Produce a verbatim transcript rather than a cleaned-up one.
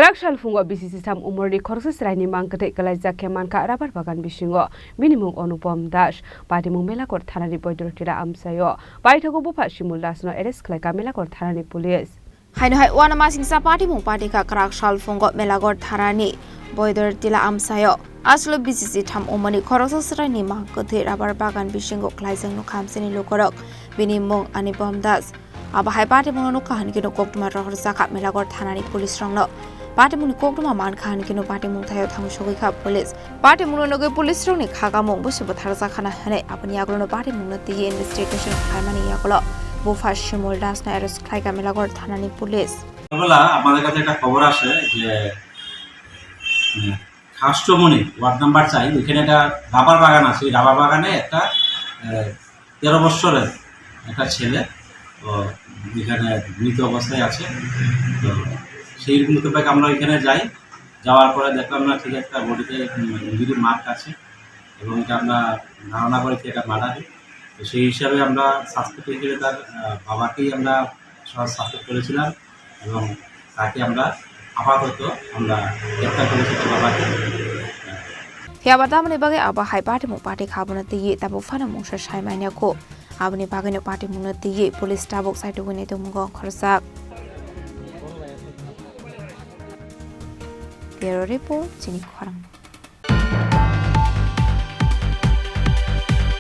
Kwrak salphungo B C C tham umorni khoroksa chwraini mang kwthwi kwlaijak khe mankha rabar bagan bisingo. Bini mung Anupam Das. Patimung Melaghor thanani Boidortila amchaio. Paithago bupha Shimul Dasno arrest khlaikha Melaghor thanani police. Haino hai uanamasingcha patimung patikha kwrak salphungo Melaghor thanani Boidortila amchaio. Aswk B C C tham umorni khoroksa chwraini mang kwthwi rabar bagan bisingo kwlaijak nukha amchaini lukurok. Bini mung Anupam Das. Abo hai patimungno nukha hwn khe koktwma rohorjakha Melaghor thanani police rokno. Patimungni koktwma mankha hwn khe patimung thaio thang sogwi kha police. Patimungno nugwi police rokni khakamung busi butharjak khana hwnwi aboni yagulono patimungno twiwi investigation khlaimani yagulo bupha Shimul Dasno arrest khlaikha Melaghor thanani police. সকালবেলা আমাদের কাছে একটা খবর আসে যে, উম, খাসচমনি ward number চার, ওইখানে একটা রাবার বাগান আছে। ওই রাবার বাগানে একটা, আহ, তেরো বছরের একটা ছেলে, ও, এখানে মৃত অবস্থায় আছে। তো সেই মোতাবেক আমরা ওইখানে যাই। যাওয়ার পরে দেখলাম না, ঠিক একটা বডিতে, উম, ইঞ্জুরি মার্ক আছে এবং এটা আমরা ধারণা করেছি এটা মার্ডারই। তো সেই হিসাবে আমরা সাসপেক্ট হিসেবে তার, আহ, বাবাকেই আমরা সাসপেক্ট করেছিলাম এবং তাকে আমরা আপাতত আমরা গ্রেপ্তার করেছি তার বাবাকে। Phiya ba tamoni bagwi abo hai patimung patikha abono twiwi tabuk phano mungsa sai manya kho. Aboni bagwino patimungno twiwi police tabuk saitugwi nai tongmungo khoroksa. Bureau report, chini khorang.